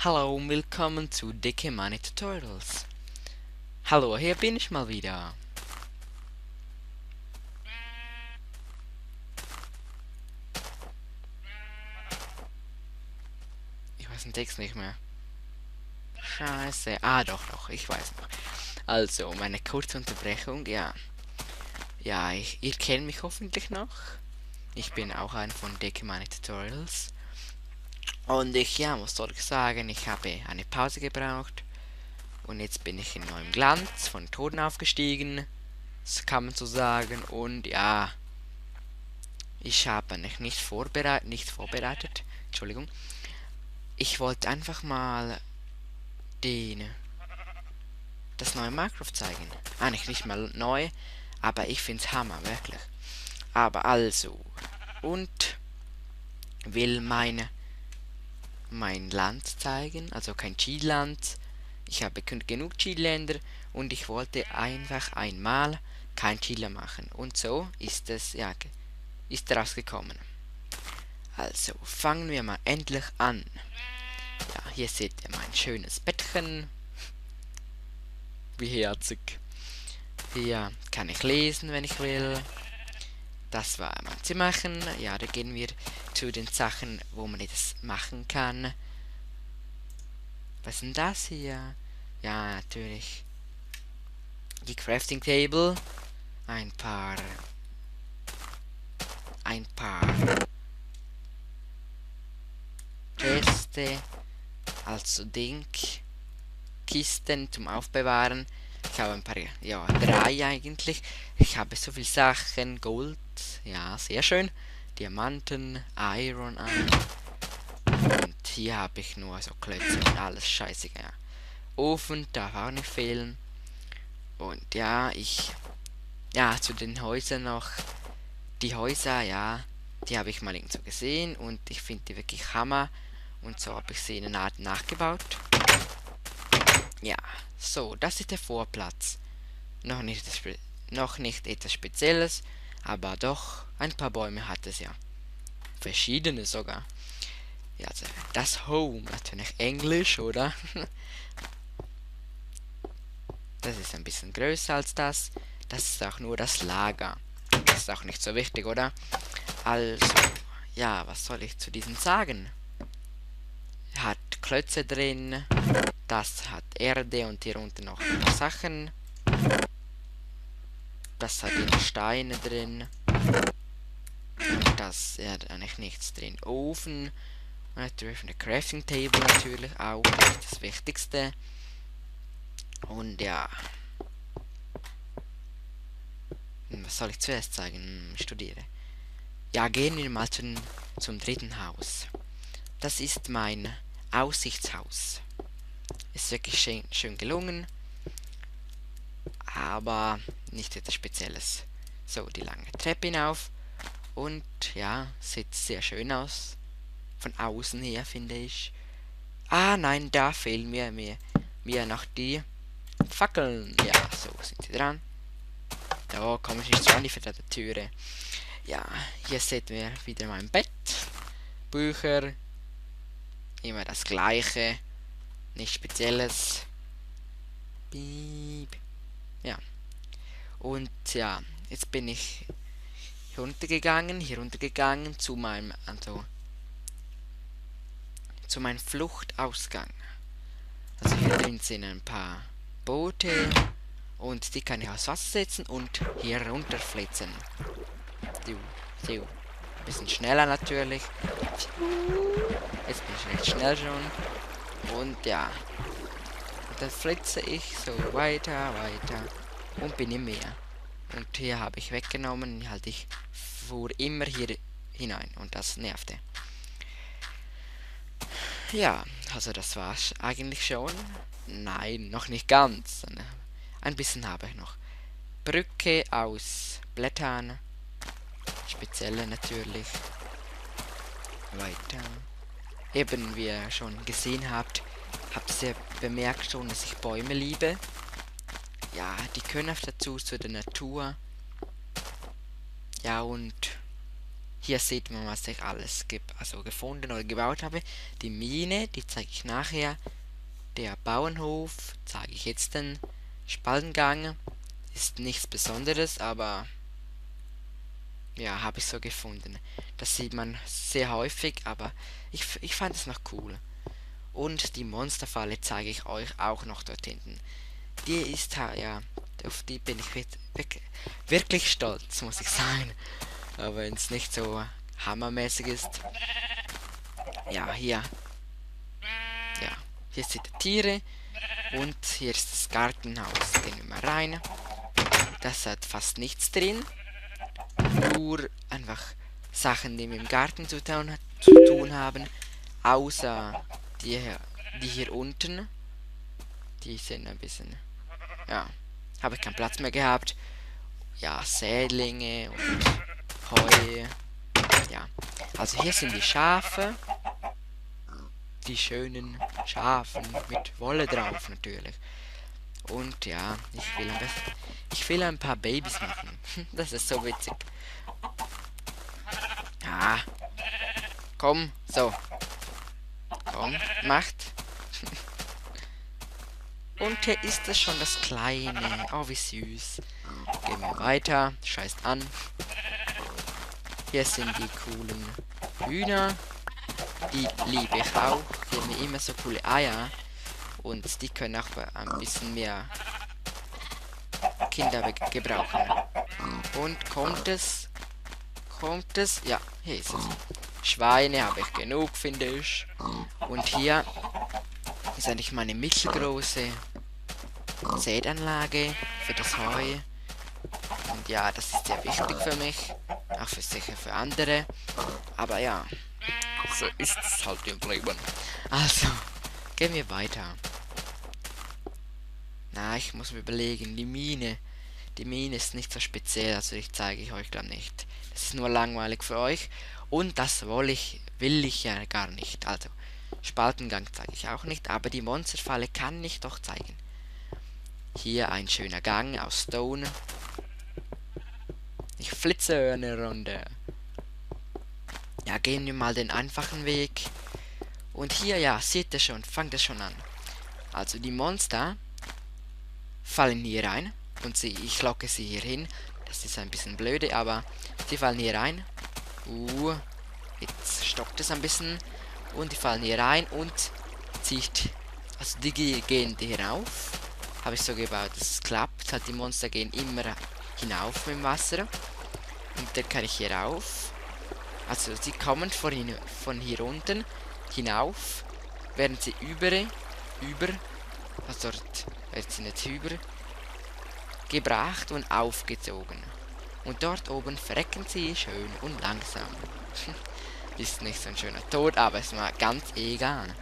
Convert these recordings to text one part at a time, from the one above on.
Hallo und willkommen zu Dicke Money Tutorials. Hallo, hier bin ich mal wieder. Ich weiß den Text nicht mehr. Scheiße. Doch, ich weiß noch. Also, meine kurze Unterbrechung, ja. Ja, ihr kennt mich hoffentlich noch. Ich bin auch ein von Dicke Money Tutorials. Und was soll ich sagen, ich habe eine Pause gebraucht. Und jetzt bin ich in neuem Glanz von Toten aufgestiegen. Das kann man so sagen. Und ja, ich habe mich nicht vorbereitet. Entschuldigung. Ich wollte einfach mal den, das neue Minecraft zeigen. Eigentlich nicht mal neu, aber ich find's Hammer, wirklich. Aber also, und will mein Land zeigen, also kein Cheatland. Ich habe genug Cheatländer und ich wollte einfach einmal kein Cheater machen. Und so ist es, ist rausgekommen. Also, fangen wir mal endlich an. Ja, hier seht ihr mein schönes Bettchen. Wie herzig. Hier kann ich lesen, wenn ich will. Das war mein Zimmerchen. Ja, da gehen wir zu den Sachen, wo man das machen kann. Was ist denn das hier? Ja, natürlich. Die Crafting Table. Ein paar Reste. Also Kisten zum Aufbewahren. Ich habe ein paar, ja, drei eigentlich. Ich habe so viele Sachen. Gold, ja, sehr schön. Diamanten, Iron. Und hier habe ich nur so Klötze und alles scheiße, ja. Ofen darf auch nicht fehlen. Und zu den Häusern noch. Die Häuser, ja, die habe ich mal irgendwo gesehen und ich finde die wirklich Hammer. Und so habe ich sie in einer Art nachgebaut. Ja, so, das ist der Vorplatz. Noch nicht etwas Spezielles, aber doch, ein paar Bäume hat es ja. Verschiedene sogar. Ja, also das Home, natürlich Englisch, oder? Das ist ein bisschen größer als das. Das ist auch nur das Lager. Das ist auch nicht so wichtig, oder? Also, ja, was soll ich zu diesem sagen? Hat Klötze drin. Das hat Erde und hier unten noch ein paar Sachen. Das hat hier Steine drin. Und das hat eigentlich nichts drin. Ofen. Natürlich eine Crafting Table natürlich auch. Das ist das Wichtigste. Und ja. Was soll ich zuerst sagen? Studiere. Ja, gehen wir mal zum dritten Haus. Das ist mein Aussichtshaus. Ist wirklich schön gelungen. Aber nicht etwas Spezielles. So, die lange Treppe hinauf. Und ja, sieht sehr schön aus. Von außen her, finde ich. Ah, nein, da fehlen mir noch die Fackeln. Ja, so sind sie dran. Da komme ich nicht so an die verdammte Türe. Ja, hier seht ihr wieder mein Bett. Bücher. Immer das gleiche. Nichts Spezielles. Piep. Ja. Und ja, jetzt bin ich hier runtergegangen zu meinem Fluchtausgang. Also hier drin sind ein paar Boote und die kann ich aufs Wasser setzen und hier runterflitzen. Ein bisschen schneller natürlich. Jetzt bin ich recht schnell schon. Und ja. Und dann flitze ich so weiter und bin im Meer. Und hier habe ich weggenommen, halt ich fuhr immer hier hinein und das nervte. Ja, also das war's eigentlich schon. Nein, noch nicht ganz. Ein bisschen habe ich noch. Brücke aus Blättern. Spezielle natürlich. Weiter. Eben, wie ihr schon gesehen habt ihr bemerkt schon, dass ich Bäume liebe. Ja, die können auch dazu zu der Natur. Ja, und Hier sieht man, was ich alles gefunden oder gebaut habe. Die Mine, die zeige ich nachher. Der Bauernhof zeige ich jetzt den Spaltengang. Ist nichts Besonderes, aber ja, habe ich so gefunden. Das sieht man sehr häufig, aber ich fand es noch cool. Und die Monsterfalle zeige ich euch auch noch dort hinten. Die ist ja, auf die bin ich wirklich stolz, muss ich sagen. Aber wenn es nicht so hammermäßig ist. Ja, hier sind die Tiere und hier ist das Gartenhaus. Gehen wir mal rein. Das hat fast nichts drin. Nur einfach Sachen, die mit dem Garten zu tun haben. Außer die hier unten. Die sind ein bisschen, ja, habe ich keinen Platz mehr gehabt. Ja, Sädlinge und Heu. Ja, also hier sind die Schafe. Die schönen Schafen mit Wolle drauf natürlich. Und ja, ich will ein paar Babys machen. Das ist so witzig. Ah, komm, so. Komm, macht. Und hier ist es schon das Kleine. Oh, wie süß. Gehen wir weiter. Scheißt an. Hier sind die coolen Hühner. Die liebe ich auch. Die haben immer so coole Eier. Und die können auch ein bisschen mehr Kinder gebrauchen. Und kommt es? Ja, hier ist es. Schweine habe ich genug, finde ich. Und hier ist eigentlich meine mittelgroße Sädanlage für das Heu. Und ja, das ist sehr wichtig für mich. Auch sicher für andere. Aber ja, so ist es halt im Leben. Also, gehen wir weiter. Na, ich muss mir überlegen, die Mine. Die Mine ist nicht so speziell, also ich zeige ich euch dann nicht. Das ist nur langweilig für euch. Und das will ich ja gar nicht. Also, Spaltengang zeige ich auch nicht, aber die Monsterfalle kann ich doch zeigen. Hier ein schöner Gang aus Stone. Ich flitze eine Runde. Ja, gehen wir mal den einfachen Weg. Und hier, ja, seht ihr schon, fangt es schon an. Also die Monster fallen hier rein. Und ich locke sie hier hin. Das ist ein bisschen blöde, aber die fallen hier rein. Jetzt stockt es ein bisschen. Und die fallen hier rein und also die gehen hinauf. Habe ich so gebaut, dass es klappt. Halt die Monster gehen immer hinauf mit dem Wasser. Und dann kann ich hier rauf. Also sie kommen von hier unten hinauf, werden sie also dort werden sie nicht gebracht und aufgezogen. Und dort oben verrecken sie schön und langsam. Ist nicht so ein schöner Tod, aber ist mal ganz egal.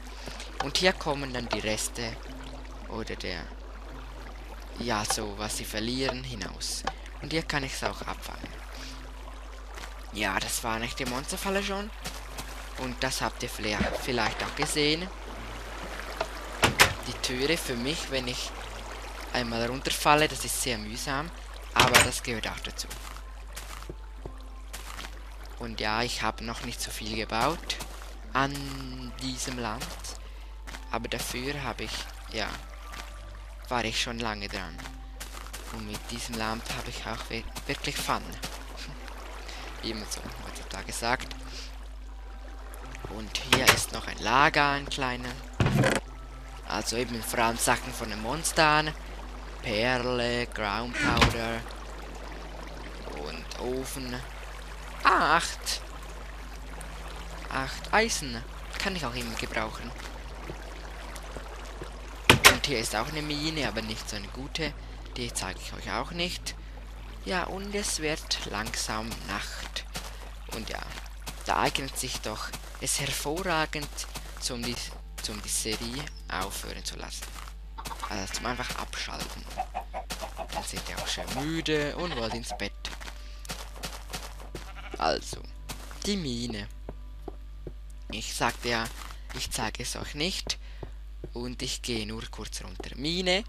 Und hier kommen dann die Reste oder was sie verlieren, hinaus. Und hier kann ich es auch abfangen. Ja, das war nicht die Monsterfalle schon. Und das habt ihr vielleicht auch gesehen. Die Türe für mich, wenn ich einmal runterfalle, das ist sehr mühsam. Aber das gehört auch dazu. Und ja, ich habe noch nicht so viel gebaut an diesem Land. Aber dafür war ich schon lange dran. Und mit diesem Land habe ich auch wirklich Fun. Immer so, heutzutage gesagt. Und hier ist noch ein Lager, ein kleiner. Also eben vor allem Sachen von den Monstern. Perle, Ground Powder und Ofen. 8 Eisen. Kann ich auch immer gebrauchen. Und hier ist auch eine Mine, aber nicht so eine gute. Die zeige ich euch auch nicht. Ja, und es wird langsam Nacht. Und ja, da eignet sich doch es hervorragend, um die Serie aufhören zu lassen. Also zum einfach abschalten. Dann seid ihr auch schön müde und wollt ins Bett. Also, die Mine. Ich sagte ja, ich zeige es euch nicht. Und ich gehe nur kurz runter. Mine,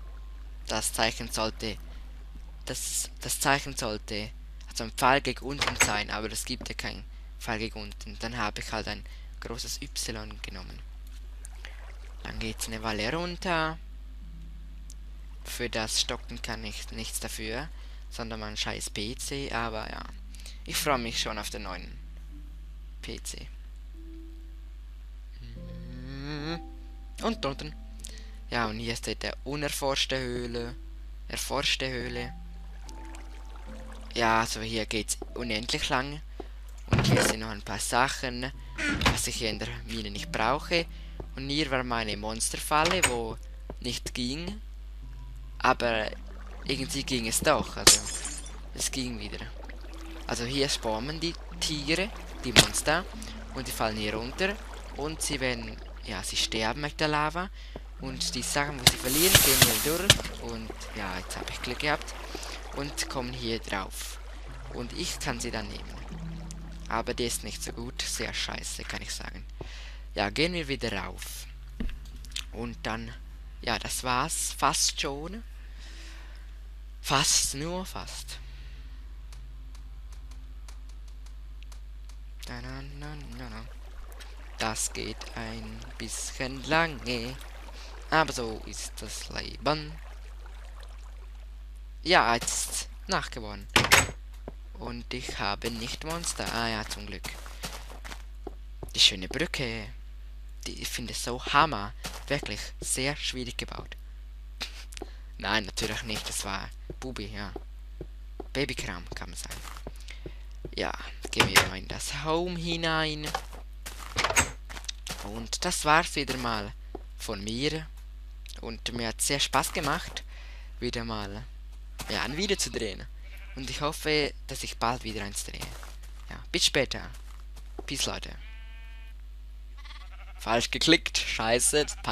das Zeichen sollte, also ein Pfeil gegen unten sein, aber das gibt ja kein Pfeil gegen unten. Dann habe ich halt ein großes Y genommen. Dann geht's eine Weile runter. Für das Stocken kann ich nichts dafür, sondern mein scheiß PC, aber ja. Ich freue mich schon auf den neuen PC. Und unten. Ja, und hier steht der unerforschte Höhle. Erforschte Höhle. Ja, also hier geht's unendlich lang. Und hier sind noch ein paar Sachen, was ich hier in der Mine nicht brauche. Und hier war meine Monsterfalle, wo nicht ging. Aber irgendwie ging es doch. Also, es ging wieder. Also hier spawnen die Tiere, die Monster. Und die fallen hier runter. Und sie werden, ja, sie sterben mit der Lava. Und die Sachen, wo sie verlieren, gehen hier durch. Und ja, jetzt habe ich Glück gehabt. Und kommen hier drauf. Und ich kann sie dann nehmen. Aber die ist nicht so gut. Sehr scheiße, kann ich sagen. Ja, gehen wir wieder rauf. Und dann, ja, das war's fast schon. Fast, nur fast. Das geht ein bisschen lange. Aber so ist das Leben. Ja, jetzt nachgewonnen. Und ich habe nicht Monster. Ah ja, zum Glück. Die schöne Brücke. Die ich finde so hammer. Wirklich sehr schwierig gebaut. Nein, natürlich nicht. Das war Bubi, ja. Babykram, kann man sagen. Ja, gehen wir mal in das Home hinein. Und das war's wieder mal von mir. Und mir hat sehr Spaß gemacht, wieder mal ja, ein Video zu drehen. Und ich hoffe, dass ich bald wieder eins drehe. Ja, bis später. Peace, Leute. Falsch geklickt. Scheiße, peinlich.